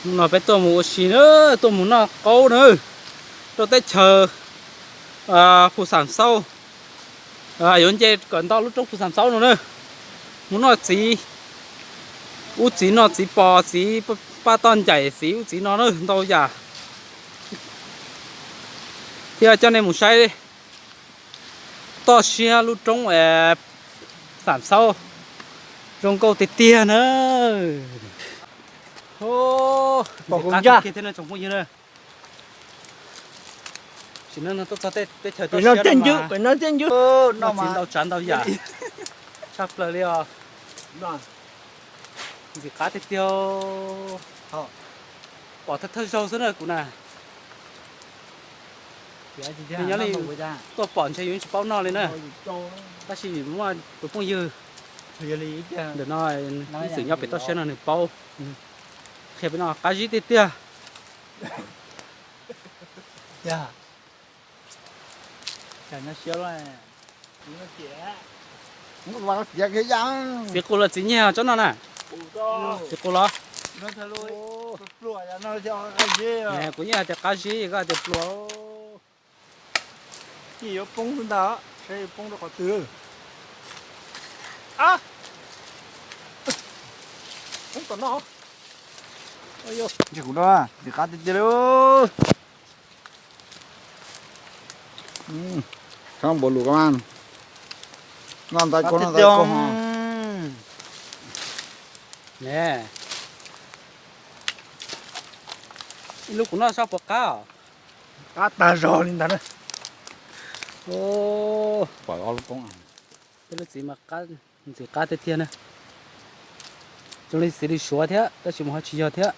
No peb tuaj mus ua si na, tuaj mus noj qaub na, rau teb chaws Phu Xam Xauj. Yuav nce kom nto lub roob Phu Xam Xauj no na, mus noj txiv, ub txiv no txiv pos txiv paj toj ncaim txiv ub txiv no na ntau yam. Thiab coj nej mus saib toj siab lub roob Xam Xauj zoo nkauj tiag tiag na. Pom kiag thiab tsoom phooj ywg na. Tsis no tuaj txog teb chaws toj siab no mas noj txiv ntau tsav ntau yam tshaj plaws li os. Ntxim qab tiag tiag. Pom thawj thawj zaug xwb na kuv na. Nws nyob li tuaj pom ntshe yus tsis paub noj li na. Tab sis muaj tus phooj ywg ntawm no ib txwm nyob pem toj siab no nws paub, qhia peb no qab zib tiag tiag. Txiv qus los txiv nyiag tsob no na? Txiv qus los? Kuv yeej hais tias qab zib, koj hais tias pluas. Yeej yuav poob ntag, saib yuav poob rau qhov twg. Poob tom no. Ntsis kuv rau, ntxim qab tiag tiag li. Sab npaum lus ko, noj ntau koj noj ntau koj. Ib lub kuv noj sab puas qab os. Qab tag zog li ntag na. Pom ob lub poob. Peb lub txiv mas ntxim qab tiag tiag na. Zoo li txiv li Suav thiab tab sis mas ho tsis yog thiab.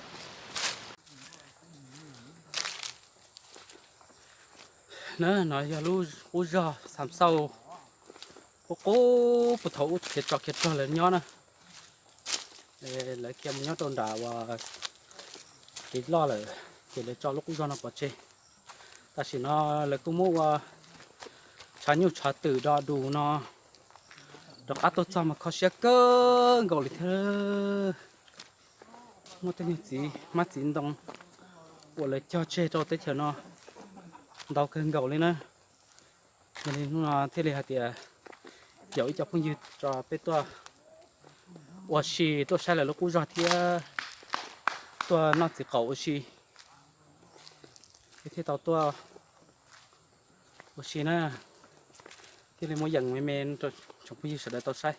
Na no yog lub qub zog Xam Xauj, qub qub puag thaum ub khiav tsov khiav rog lawv nyob na. Lawv khiav mus nyob rau nram uas kev loj lawm ces lawv tso lub qub zog no pov tseg. Tam sim no lawv kuj muab ua tshav nyuj tshav twm do dus no. Rov qab tuaj txog mas kho siab kawg nkaus li thiab. Muaj tej nyuag txiv hmab txiv ntoo uas lawv cog tseg rau teb chaws no ntau kawg nkaus li na. Yog li hnub no thiaj li hais tias yaum ib co phooj ywg tso peb tuaj ua si tuaj saib lawv lub qub zog thiab tuaj noj txiv qaum ua si. Peb thiaj tau tuaj ua si na, thiaj li muab yees me me rau tsoom phooj ywg sawv daws tau saib.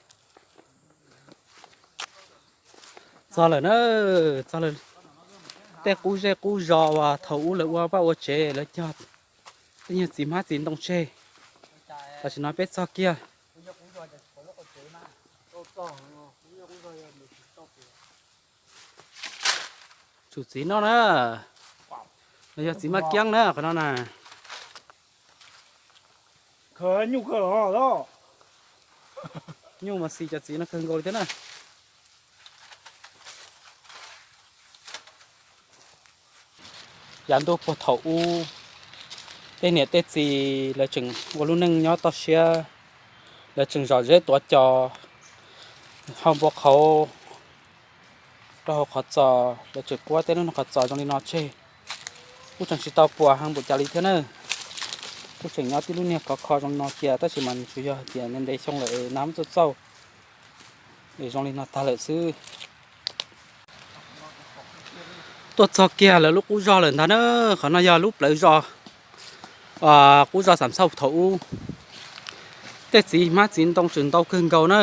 Txog lawm na, txog lawm. Tej qub zej qub zos uas thaum ub lawv ua vaj ua tsev lawv cog tej nyuag txiv hmab txiv ntoo tseg. Tam sim no peb txog kiag. Tsum txiv noj na, los yog txiv maj kiab na qhov no na. Nyuj mas xis cov txiv no kawg nkaus li thiab na. Yav ntuj puag thaum ub, tej niam tej txiv lawv tseem ua lub neej nyob toj siab, lawv tseem zom zeb tuav cos, hau npua qhauv rau hauv qhov txos, lawv tseem kuab tej lub qhov txos zoo li no tseg. Kuj tseem tsis tau puas heev npaum cas li thiab na. Kuj tseem nyob tib lub niag khov kho zoo li no cia tab sis mas tsuas yog hais tias ntev ntev xyoo lawm es nab txauj txauj es zoo li no tag lawm xwb. Tuaj txog kiag lawv lub qub zog lawm ntag na. Qhov no yog lub plawv zos, qub zos Xam Xauj thaum ub. Tej txiv hmab txiv ntoo tseem ntau kawg nkaus na,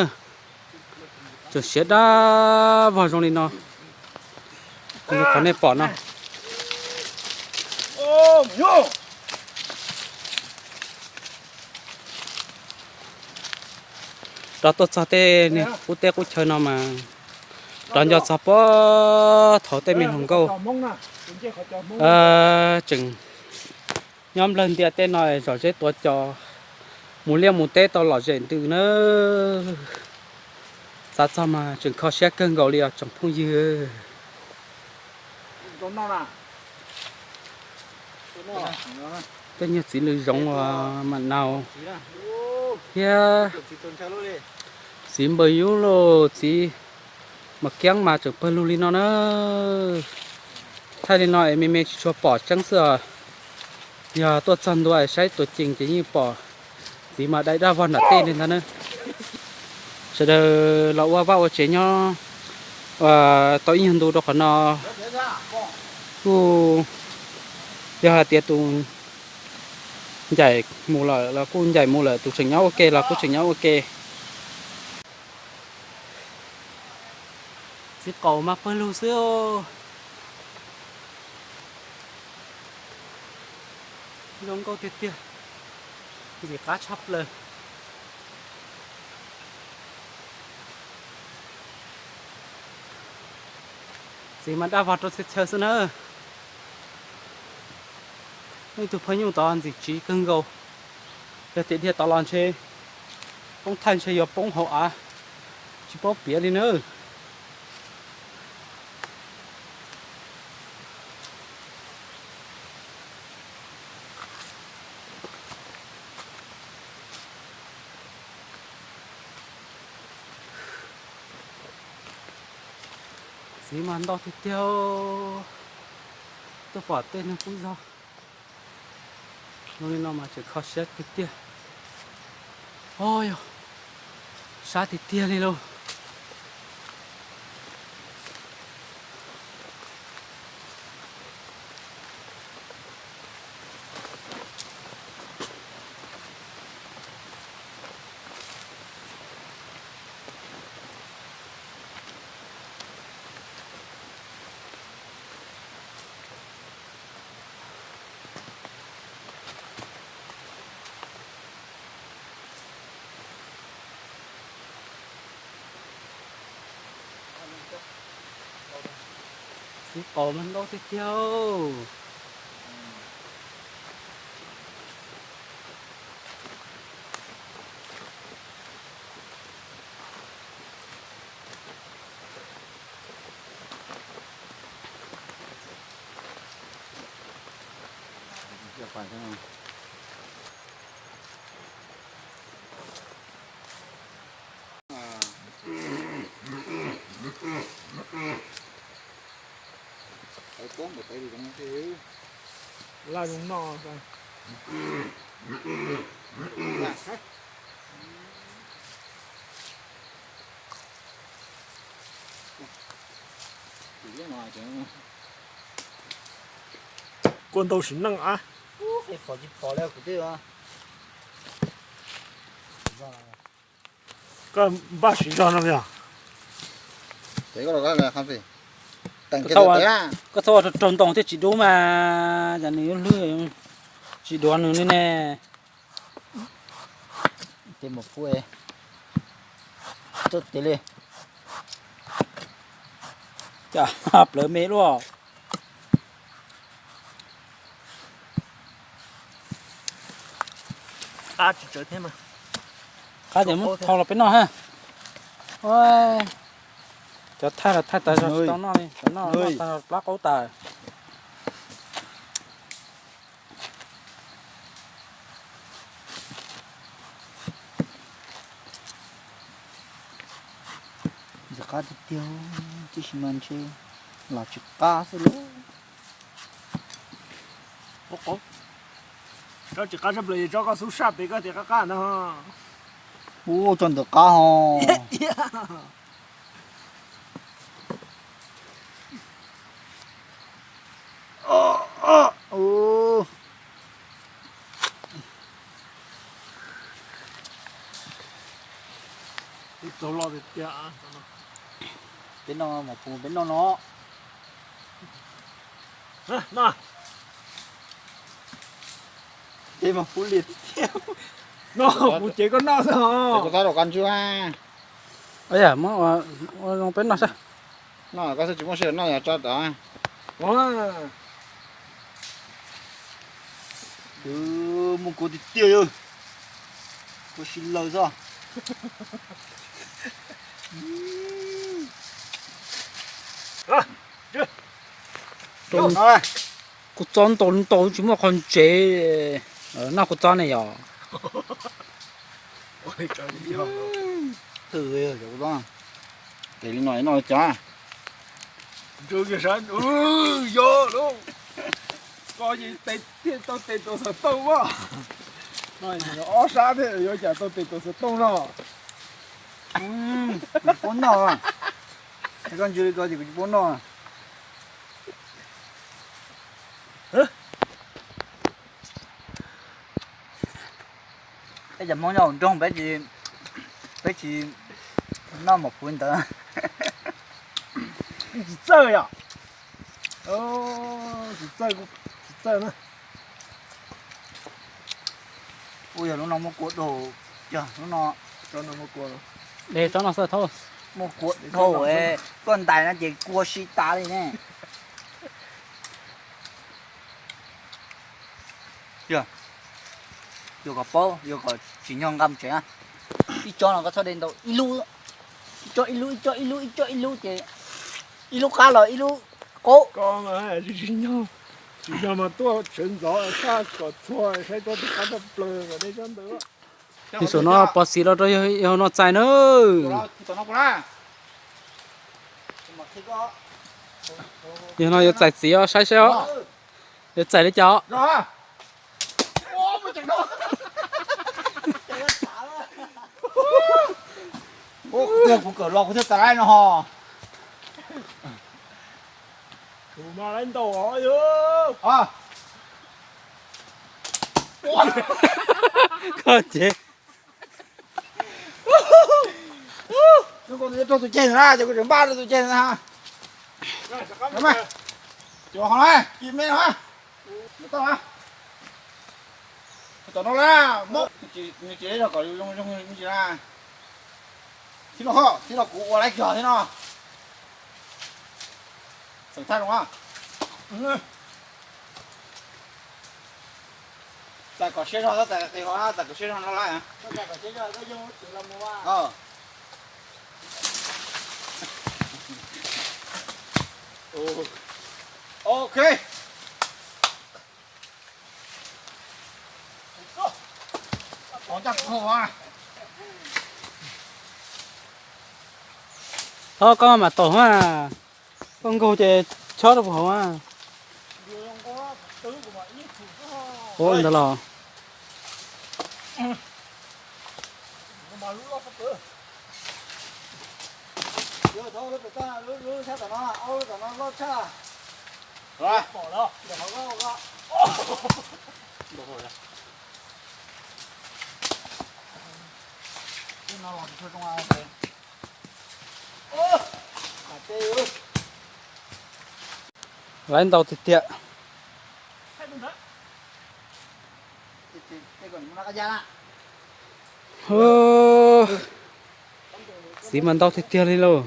tseem siav dab vog zoo li no. Qhov nej pom no. Rov tuaj txog tej niag qub teb qub chaw no mas rov nco txog puag thaum tej me hluas nkauj tseem nyob nplawg ntiaj teb no zom zeb tuav cos, mus liaj mus teb tau lom zem ntws na. Xav txog mas tseem kho siab kawg nkaus li os tsoom phooj ywg. Tej nyuag txiv lws zoov uas mam nau thiab txiv npawg yub los txiv mas kiab mas tseem pawg lug li no na. Thaij li no es me me tsis tshua pom tseeb xwb os. Yog tuaj txog ntua es saib tuaj ceem ces yeej pom txiv mas dai daj vog nram tej li ntag na. Sawv daws los ua vaj ua tsev nyob tau ib nyuag ntu rau qhov no kuj yog hais tias tus ncaim mus lawm los kuj ncaim mus lawm, tus tseem nyob ua ke los kuj tseem nyob ua ke. Txiv qaum mas pawg lug xwb. Zoo nkauj tiag tiag, ntxim qab tshaj plaws. Txiv mas daj vog rau txhia chaw xwb na. Muaj ib tug phaj nyuj tod ntxim tsiv kawg nkaus. Yog tias dhia tod los ntshe poob thaij ntshe yuav poob hauv av, tsis paub piav li na. Txiv mas ntau tiag tiag, tuaj pom tej neeg kub zog zoo li no mas tseem kho siab tiag tiag. O yog, sab tiag tiag li lauj. Txiv qaum mas ntau tiag tiag. Kua ntau sim neej a. Koj npaj siv zog no yog. Koj txhob ua raug ntoo thiaj tsis dub mas, cas nws hlwb tsis duav nws li ne. Ces mus pub txoj tes li. Cas plawv me luaj. Qab tsis tsawv thiab mas. Qab ces muab thau los peb noj ha. Cov thaij los thaij tas zog tsis tau noj li, cov noj noj tas plab qaub tas. Ntxim qab tiag tiag, tib si mas ntshe los tsis qab xwb lauj. Tsob tsis qab tshaj plaws es tsob koj xub saj pem koj tias qab qab no. Ua tsob ntawm qab ho. Ib tug loj tiag tiag. Peb noj mas pub peb noj no. Peb mas pub liag tiag tiag. Noj kuv cev koj noj xwb os. Kuv tab rau koj ntswj. Yam, muab ua zoo peb noj xwb. Noj koj xwb tsis muaj sij hawm noj yog tso tod. Muaj kua tiag tiag, kua si laws xwb. Kua txob ntau ntau tsis muaj qhov ntsev, noj kua txob ne yom. Tes li no noj cas. Ntsuj kiag sab, yog lauj. Koj yeej tau tes tuav xov tooj mas. No ob sab thiab yuav cas tau tes tuav xov tooj no. Kuv tsis paub noj. Koj ntsia li ko ces kuv tsis paub noj. Peb cov Hmoob nyob hauv nroog peb tsis, peb tsis noj mov puv ntawd. Tsis txawj yom? Tsis txawj, tsis txawj na. Ua yog lub no muaj kua dua, yog lub no muaj kua, de tsob no xwb thauj. Muaj kua dhau, koj ntais no ces kua si tas li ne. Yog, yuav kom paub, yuav kom tsim nyog nqa mus tsev na. Ib tsob no koj txhob de ntau, ib lub, ib tsob ib lub, ib tsob ib lub, ib tsob ib lub ces ib lub qab los ib lub qaub. Koj mas tsis tsim nyog, tsim nyog mas tuaj tshawv ntxov sab kom txhua saib tsob twg qab tshaj plaws kom de tsob ntawd. Nim saum no pov xiv los rau yawg no txais na. Yawg no yuav txais txiv os, saib saib os. Yuav txais li cas os? Kuv kawm los kuv thiaj txais no ho. Tus mas lawv ntaus os. Koj ces Rau tus ceg na, ces kuv tseem npaj rau tus ceg na. Cov ho na, ci me no. Tom no la, nws tsis kom zoo zoo li na. Thib no, thib no kuv ua laib kiag thiab no. Xeem thaij no. Txais kom siab zog, txais qis qis, txais kom siab zog no lawm. Ok. Thov koj mam tau mas, koj nkaug ces chob rau puag hauv mas. Ua ntawd los. Laib ntau tiag tiag. Txiv mas ntau tiag tiag li lauj.